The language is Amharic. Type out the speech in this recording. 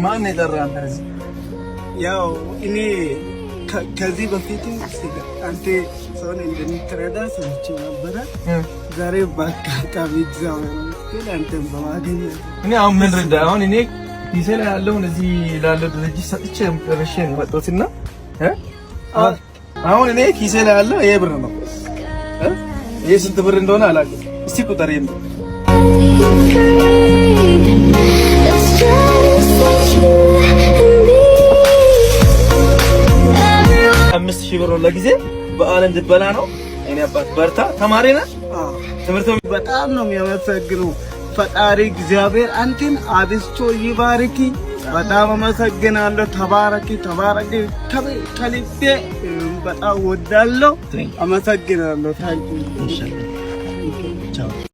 ማን የጠራህ አንተ እዚህ? ያው እኔ ከዚህ በፊትም አንተ ሰውን እንደምትረዳ ሰምቼ ነበረ። ዛሬ በአጋጣሚ እግዚአብሔር ይመስገን አንተን በማግኘት። እኔ አሁን ምን ረዳ? አሁን እኔ ኪሴ ላይ ያለውን እዚህ ላለው ድርጅት ሰጥቼ ጨርሼ ነው የመጣሁትና አሁን እኔ ኪሴ ላይ ያለው ይሄ ብር ነው። ይሄ ስንት ብር እንደሆነ አላውቅም። እስቲ ቁጠር። ይሄን It's just you and me. Everyone. 5,000 ብር ነው፣ ለጊዜ በዓል እንድበላ ነው። እኔ አባት በርታ። ተማሪ ነህ? ትምህርት በጣም ነው የሚያመሰግነው። ፈጣሪ እግዚአብሔር አንተን አብዝቶ ይባርክ። በጣም አመሰግናለሁ። ተባረኪ፣ ተባረኪ። ከልቤ በጣም ወዳለሁ። አመሰግናለሁ። Thank you.